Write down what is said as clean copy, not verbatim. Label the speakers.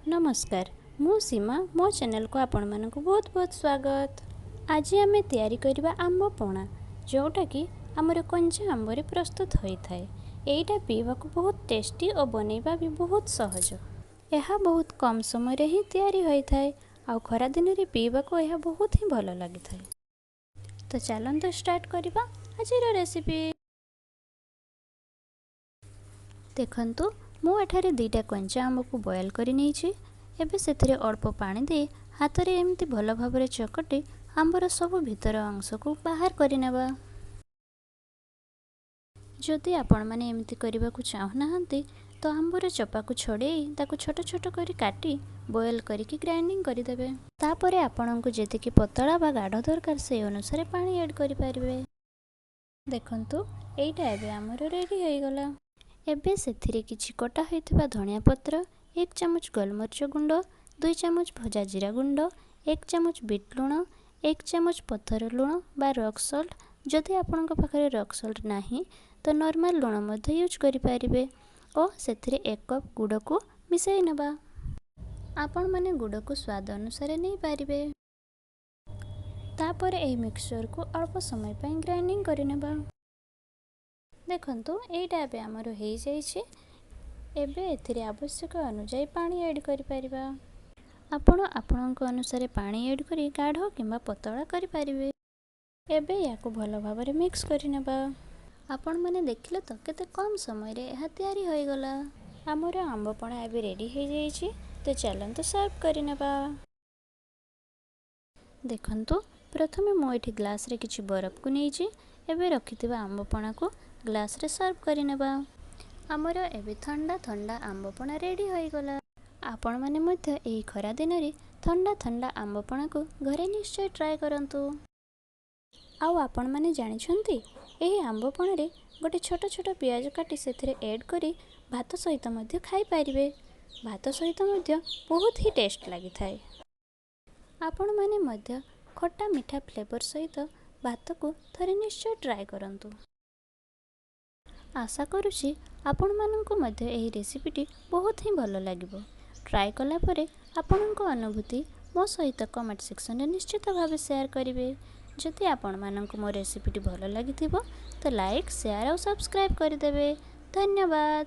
Speaker 1: ନମସ୍କାର, ମୁଁ ସୀମା। ମୋ ଚ୍ୟାନେଲକୁ ଆପଣମାନଙ୍କୁ ବହୁତ ବହୁତ ସ୍ୱାଗତ। ଆଜି ଆମେ ତିଆରି କରିବା ଆମ୍ବ ପଣା, ଯେଉଁଟାକି ଆମର କଞ୍ଚା ଆମ୍ବରେ ପ୍ରସ୍ତୁତ ହୋଇଥାଏ। ଏଇଟା ପିଇବାକୁ ବହୁତ ଟେଷ୍ଟି ଓ ବନେଇବା ବି ବହୁତ ସହଜ। ଏହା ବହୁତ କମ୍ ସମୟରେ ହିଁ ତିଆରି ହୋଇଥାଏ ଆଉ ଖରାଦିନରେ ପିଇବାକୁ ଏହା ବହୁତ ହିଁ ଭଲ ଲାଗିଥାଏ। ତ ଚାଲନ୍ତୁ ଷ୍ଟାର୍ଟ କରିବା ଆଜିର ରେସିପି। ଦେଖନ୍ତୁ, ମୁଁ ଏଠାରେ 2ଟା କଞ୍ଚା ଆମ୍ବକୁ ବଏଲ୍ କରି ନେଇଛି। ଏବେ ସେଥିରେ ଅଳ୍ପ ପାଣି ଦେଇ ହାତରେ ଏମିତି ଭଲ ଭାବରେ ଚକଟି ଆମ୍ବର ସବୁ ଭିତର ଅଂଶକୁ ବାହାର କରିନେବା। ଯଦି ଆପଣମାନେ ଏମିତି କରିବାକୁ ଚାହୁଁନାହାନ୍ତି, ତ ଆମ୍ବର ଚୋପାକୁ ଛଡ଼େଇ ତାକୁ ଛୋଟ ଛୋଟ କରି କାଟି ବଏଲ୍ କରିକି ଗ୍ରାଇଣ୍ଡିଙ୍ଗ କରିଦେବେ। ତାପରେ ଆପଣଙ୍କୁ ଯେତିକି ପତଳା ବା ଗାଢ଼ ଦରକାର, ସେଇ ଅନୁସାରେ ପାଣି ଆଡ଼୍ କରିପାରିବେ। ଦେଖନ୍ତୁ, ଏଇଟା ଏବେ ଆମର ରେଡ଼ି ହୋଇଗଲା। ଏବେ ସେଥିରେ କିଛି କଟା ହୋଇଥିବା ଧନିଆ ପତ୍ର, 1 ଚାମଚ ଗୋଲମରିଚ ଗୁଣ୍ଡ, 2 ଚାମଚ ଭଜା ଜିରା ଗୁଣ୍ଡ, 1 ଚାମଚ ବିଟ୍ ଲୁଣ, 1 ଚାମଚ ପଥର ଲୁଣ ବା ରକ୍ ସଲ୍ଟ। ଯଦି ଆପଣଙ୍କ ପାଖରେ ରକ୍ ସଲ୍ଟ ନାହିଁ, ତ ନର୍ମାଲ ଲୁଣ ମଧ୍ୟ ୟୁଜ୍ କରିପାରିବେ ଓ ସେଥିରେ 1 କପ୍ ଗୁଡ଼କୁ ମିଶାଇ ନେବା। ଆପଣମାନେ ଗୁଡ଼କୁ ସ୍ୱାଦ ଅନୁସାରେ ନେଇପାରିବେ। ତାପରେ ଏହି ମିକ୍ସଚରକୁ ଅଳ୍ପ ସମୟ ପାଇଁ ଗ୍ରାଇଣ୍ଡିଙ୍ଗ କରିନେବା। ଦେଖନ୍ତୁ, ଏଇଟା ଏବେ ଆମର ହେଇଯାଇଛି। ଏବେ ଏଥିରେ ଆବଶ୍ୟକ ଅନୁଯାୟୀ ପାଣି ଆଡ଼୍ କରିପାରିବା। ଆପଣ ଆପଣଙ୍କ ଅନୁସାରେ ପାଣି ଆଡ଼୍ କରି ଗାଢ଼ କିମ୍ବା ପତଳା କରିପାରିବେ। ଏବେ ୟାକୁ ଭଲ ଭାବରେ ମିକ୍ସ କରିନେବା। ଆପଣମାନେ ଦେଖିଲେ ତ, କେତେ କମ୍ ସମୟରେ ଏହା ତିଆରି ହୋଇଗଲା। ଆମର ଆମ୍ବପଣା ଏବେ ରେଡ଼ି ହେଇଯାଇଛି। ତ ଚାଲନ୍ତୁ ସର୍ଭ କରିନେବା। ଦେଖନ୍ତୁ, ପ୍ରଥମେ ମୁଁ ଏଠି ଗ୍ଲାସ୍ରେ କିଛି ବରଫକୁ ନେଇଛି। ଏବେ ରଖିଥିବା ଆମ୍ବପଣାକୁ ଗ୍ଲାସ୍ରେ ସର୍ଭ କରିନେବା। ଆମର ଏବେ ଥଣ୍ଡା ଥଣ୍ଡା ଆମ୍ବପଣା ରେଡ଼ି ହୋଇଗଲା। ଆପଣମାନେ ମଧ୍ୟ ଏହି ଖରା ଦିନରେ ଥଣ୍ଡା ଥଣ୍ଡା ଆମ୍ବପଣାକୁ ଘରେ ନିଶ୍ଚୟ ଟ୍ରାଏ କରନ୍ତୁ। ଆଉ ଆପଣମାନେ ଜାଣିଛନ୍ତି, ଏହି ଆମ୍ବପଣାରେ ଗୋଟେ ଛୋଟ ଛୋଟ ପିଆଜ କାଟି ସେଥିରେ ଏଡ଼୍ କରି ଭାତ ସହିତ ମଧ୍ୟ ଖାଇପାରିବେ। ଭାତ ସହିତ ମଧ୍ୟ ବହୁତ ହି ଟେଷ୍ଟ ଲାଗିଥାଏ। ଆପଣମାନେ ମଧ୍ୟ ଖଟା ମିଠା ଫ୍ଲେଭର ସହିତ ଭାତକୁ ଥରେ ନିଶ୍ଚୟ ଟ୍ରାଏ କରନ୍ତୁ। ଆଶା କରୁଛି ଆପଣମାନଙ୍କୁ ମଧ୍ୟ ଏହି ରେସିପିଟି ବହୁତ ହିଁ ଭଲ ଲାଗିବ। ଟ୍ରାଏ କଲା ପରେ ଆପଣଙ୍କ ଅନୁଭୂତି ମୋ ସହିତ କମେଣ୍ଟ ସେକ୍ସନରେ ନିଶ୍ଚିତ ଭାବେ ସେୟାର କରିବେ। ଯଦି ଆପଣମାନଙ୍କୁ ମୋ ରେସିପିଟି ଭଲ ଲାଗିଥିବ, ତ ଲାଇକ୍, ସେୟାର ଆଉ ସବସ୍କ୍ରାଇବ୍ କରିଦେବେ। ଧନ୍ୟବାଦ।